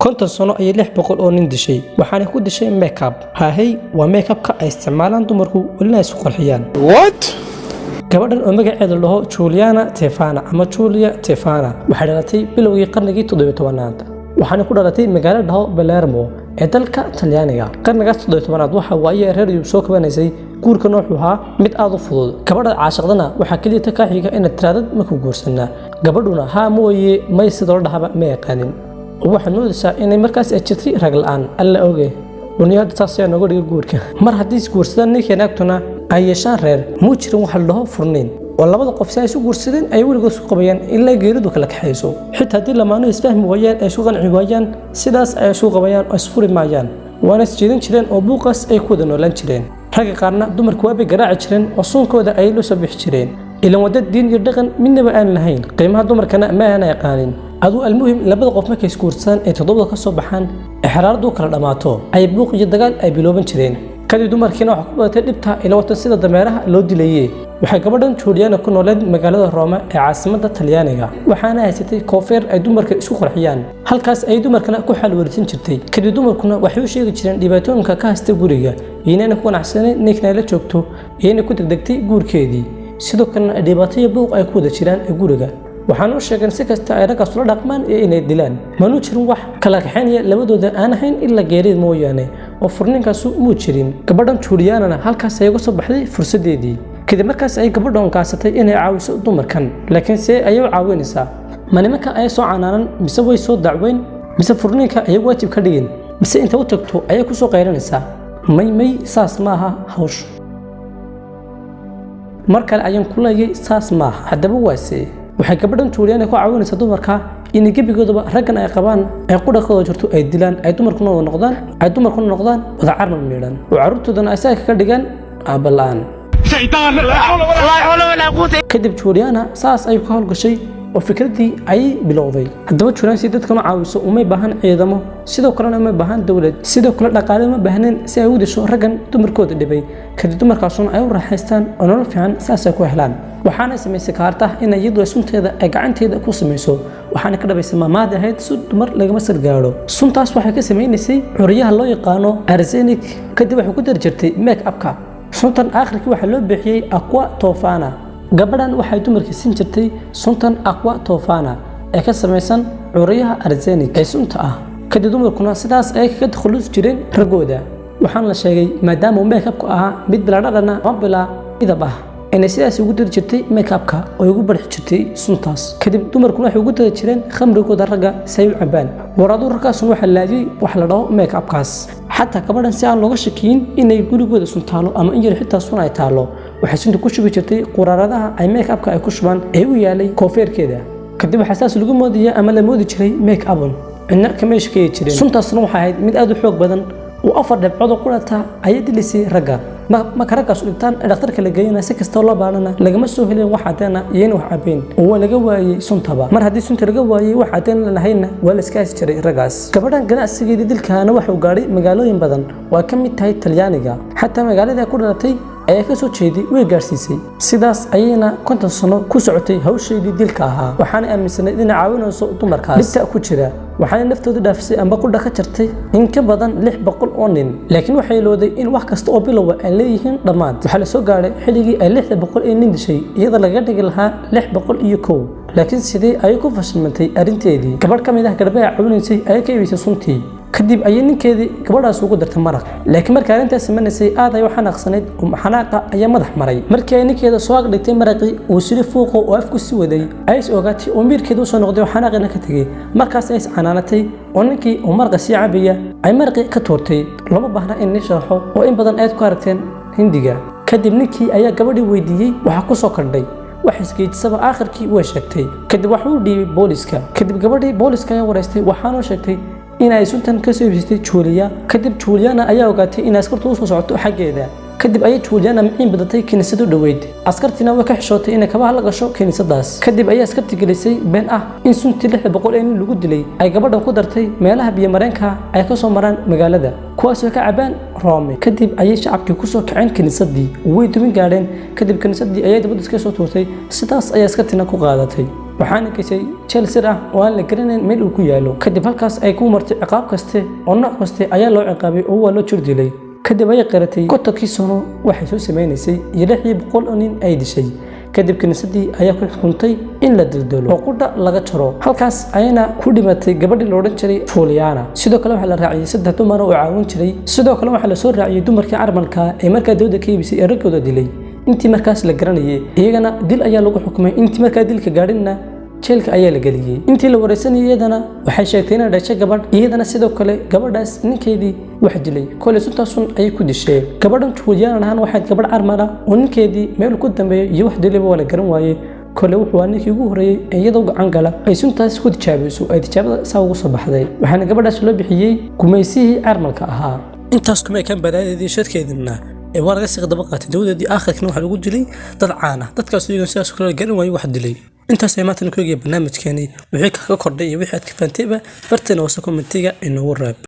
50 sano ayay 600 oo nin dishay, waxaana ku dishay makeup. Haahey, waa makeupka ay isticmaalaan dumarku, welina isku qurxiyaan. What? Gabadhan oo magaceeda la dhaho Juliana Tefana ama Julia Tefana waxay dhalatay bilowgii qarnigii 17aad, waxaana ku dhalatay magaalo dhaho Palermo ee dalka Talyaaniga. Qarnigaas 17aad waxa waaye reer Yurub soo kabanaysay. Guurkana wuxuu ahaa mid aad u fudud. Gabadha caashiqdana waxaa keliya ta kaa xiga inaad tiraadad markuu guursanaa. Gabadhuna haa mooye may sidoo la dhahaba ma yaqaanin, oo waxaad moodaysaa inay markaas ay jirtay rag la'aan. Alla oge, duniyada taas ayaa nooga dhiga guurka. Mar haddii isguursadaan ninkii naagtuna ay yeeshaan reer, muu jirin waxa la dhaho furniin, oo labada qof si ay isu guursadeen ay weligood isku qabayaan ilaa geeridu kala kaxayso. Xitaa haddii lamaanuhu isfahmi waayaan, ay isku qanci waayaan, sidaas ay isku qabayaan oo isfuri maayaan, waana isjeedin jireen oo buuqaas ay ku wada noolaan jireen. Ragga qaarna dumarku waabay garaaci jireen oo suunkooda ayay la soo bixi jireen, ilan wadda diin iyo dhaqan midnaba aan lahayn, qiimaha dumarkana ma aana yaqaanin. Aduu almuhim, labada qof markay isguursadaan ay toddobada ka soo baxaan ee xaraaradu kala dhammaato, ay buuq iyo dagaal ay bilooban jireen. Kadib dumarkiina waxaa ku badatay dhibta ila wata sida dameeraha loo dilayey. Waxay gabadhan Juliana ku nooleed magaalada Rooma ee caasimadda Talyaaniga, waxaana haysatay koofeer ay dumarka isku qurxiyaan. Halkaas ay dumarkana ku xalwarisan jirtay. Kadib dumarkuna waxay u sheegi jireen dhibaatooyinka ka haysta guriga iyo inayna ku qanacsanayn ninkana la joogto iyo inay ku degdegtay guurkeedii, sidoo kalena ay dhibaato iyo buuq ay ku wada jiraan ee guriga. Waxaan u sheegeen si kasta ay raggaas ula dhaqmaan iyo inay dilaan. Manuu jirin wax kala kaxaynaya labadooda aan ahayn ilaa geerida mooyaane, oo furninkaasu muu jirin. Gabadhan Julianana halkaas ay uga soo baxday fursadeedii. Kadib markaas ay gabadhan gaasatay inay caawiso dumarkan, laakiin see ayay u caawinaysaa? Ma nimanka ayay soo canaanan, mise way soo dacweyn, mise furniinka ayay waajib ka dhigin, mise inta u tagto ayay kusoo qayranaysaa? May, may, saas maaha hawshu. Mar kale ayaan ku leeyay, saas maaha. Haddaba waase waxay gabadhan Juliana ku caawinaysaa dumarka inay gebigoodaba raggan ay qabaan ay qudhakooda jirto ay dilaan, ay dumarkuna noqdaan wada carmal miidhan, oo carruurtoodana ay saaka ka dhigaan aabba la'aan. شيطان، لا حول ولا قوة. Kadib Juliana saas ayuu ka howlgashay oo fikraddii ayay bilowday. Haddaba Juliana si dadkan u caawiso umay baahan ciidamo, sidoo kalena umay baahan dowlad, sidoo kale dhaqaale uma baahneen si ay u disho raggan dumarkooda dhibay, kadib dumarkaasuna ay u raaxaystaan oo nolol fiican saas ay ku helaan. Waxaana samaysay kaarta in iyadu ay sunteeda ay gacanteeda ku samayso, waxaana ka dhabaysay maamaadi ahayd si dumar lagama sargaadho. Suntaas waxay ka samaynaysay curyaha loo yaqaano arsenic. Kadib waxay ku dari jirtay make upka. Suntan aakhirkii waxaa loo bixiyey aqua tofana. Gabadhan waxay dumarka siin jirtay suntan aqua tofana ee ka samaysan curyaha arsenic ee sunta ah. Kadib dumarkuna sidaas ayay kaga takhallusi jireen raggooda. Waxaana la sheegay, maadaama uu make-upku ahaa mid bilaa dhadhana ama bilaa midab ah, inay sidaas ugu dari jirtay make-upka oo ugu barxi jirtay suntaas. Kadib dumarkuna waxay ugu dari jireen khamrigooda ragga si ay u cabaan. War aduu raggaasuna waxaa laadiyey wax la dhaho make-upkaas. Xataa gabadhan, si aan looga shakiyin inay gurigooda sun taalo ama in yar xitaa sun ay taalo, waxay sunta ku shubi jirtay quraaradaha ay make-upka ay ku shubaan ee u yaalay koofeerkeeda. Kadib waxaa saas lagu moodaya ama la moodi jiray make upon, cidna kama shakiyi jirin. Suntaasna waxay ahayd mid aad u xoog badan oo afar dhibcood oo qurata ayay dilisay ragga. Marka raggaas u dhintaan ee dhakhtarka la geeyana, si kastoo loo baarana lagama soo helin wax caddeena iyo in wax cabeyn, oo waa laga waayey suntaba. Mar haddii sunta laga waayey, wax caddeyn la lahaynna, waa la iska hasi jiray raggaas. Gabadhan ganacsigeedii dilkaana waxuu gaadhay magaalooyin badan oo ay ka mid tahay Talyaaniga. Xataa magaalada ku dhalatay ayaa ka soo jeeday way gaarsiisay. Sidaas ayayna 50 sano ku socotay hawsheedii dilka ahaa, waxaana aaminsanayd inay caawinayso dumarkaas dhibta ku jira, waxaana naftooda dhaafisay amba qudha ka jartay in ka badan 600 oo nin. Laakiin waxay looday in wax kasta oo bilowa ay leeyihiin dhammaad. Waxaa la soo gaadhay xilligii ay 600 ee nin dishay iyada lagaga dhigi lahaa 601. Laakiin sidee ayay ku fashilmantay arrinteedii? Gabadh ka mid ah garbaha caawinaysay ayay ka iibisay suntii. Kadib ayay ninkeedii gabadhaas ugu dartay maraq. Laakiin markii arrintaas samanaysay aad ay u xanaaqsanayd oo xanaaqa ayaa madax maray. Markii ay ninkeeda soo agdhigtay maraqii uu siri fuuqo oo afku sii waday, ay is ogaatay oo miirkeeda usoo noqday oo xanaaqina ka tegey. Markaas ay is canaanatay oo ninkii uu maraqa sii cabaya ay maraqii ka tuurtay. Looma baahna in nin sharxo oo in badan aad ku aragteen Hindiga. Kadib ninkii ayaa gabadhii weydiiyey waxaa ku soo kordhay. Wax isgeejisaba aakhirkii way sheegtay. Kadib waxuu u dhiibay booliska. Kadib gabadhii booliska ayaa wareystay, waxaanoo sheegtay in ay suntan ka soo iibsatay Julia. Kadib Juliana ayaa ogaatay in askartu usoo socoto xaggeeda. Kadib ayay Juliana miciin badatay kiniisad u dhoweyd. Askartiina way ka xishootay inay kabaha la gasho kiniisadaas. Kadib ayay askarti gelisay been ah in suntii 600 ee nin lagu dilay ay gabadhan ku dartay meelaha biyomareenka ay ka soo maraan magaalada, kuwaasoo ka cabaan Roome. Kadib ayay shacabkii kusoo kaceen kiniisadii, way dumin gaadheen. Kadib kiniisadii ayay dabadda iska soo tuurtay. Sidaas ayay askartiina ku qaadatay. Waxaana geshay jeel sir ah oo aan la garanayn meel uu ku yaalo. Kadib halkaas ay ku martay ciqaab kaste oo nooc kaste ayaa loo ciqaabay oo waa loo jir dilay. Kadib ayay qiratay 50kii sano waxay soo sameynaysay iyo 600 oo nin ay dishay. Kadib kiniisadii ayaa ku xukuntay in la dildilo oo qudha laga jaro. Halkaas ayayna ku dhimatay gabadhii la odhan jiray Juliana. Sidoo kale waxaa la raaciyey saddex dumar oo caawin jiray. Sidoo kale waxaa lasoo raaciyey dumarkii carmalka ee markaa dawladda ka iibisay ee raggooda dilay intii markaas la garanayay. Iyagana dil ayaa lagu xukumay. Intii markaa dilka gaadhinna jeelka ayaa la geliyey. Intii la wareysanayay iyadana waxay sheegtay inay dhashay gabadh. Iyadana sidoo kale gabadhaas ninkeedii wax dilay kolay suntaasun ayay ku disheen. Gabadhan Juliana ahaan waxayd gabadh carmala oo ninkeedii meel ku dambeeyay iyo wax dilayba waa la garan waayey. Kole wuxuu ninkii ugu horreeyey ee iyadoo gacan gala ay suntaas ku tijaabiso ay tijaabada saa ugu soo baxday. Waxaana gabadhaas loo bixiyey gumaysihii carmalka ahaa. Intaas kuma ekaan balaadeedii sharkeedina ee waa laga sii daba qaatay dawladeedii. Aakhirkana waxaa lagu dilay dad caan ah, dadkaas iyagoon sidaas kale garan waayey wax dilay. Intaas ay maanta ku eegaya barnaamijkeeni. Wixii kaga kordhay iyo wixii aad ka fahantayba barteena hoose commentiga inoogu reeb.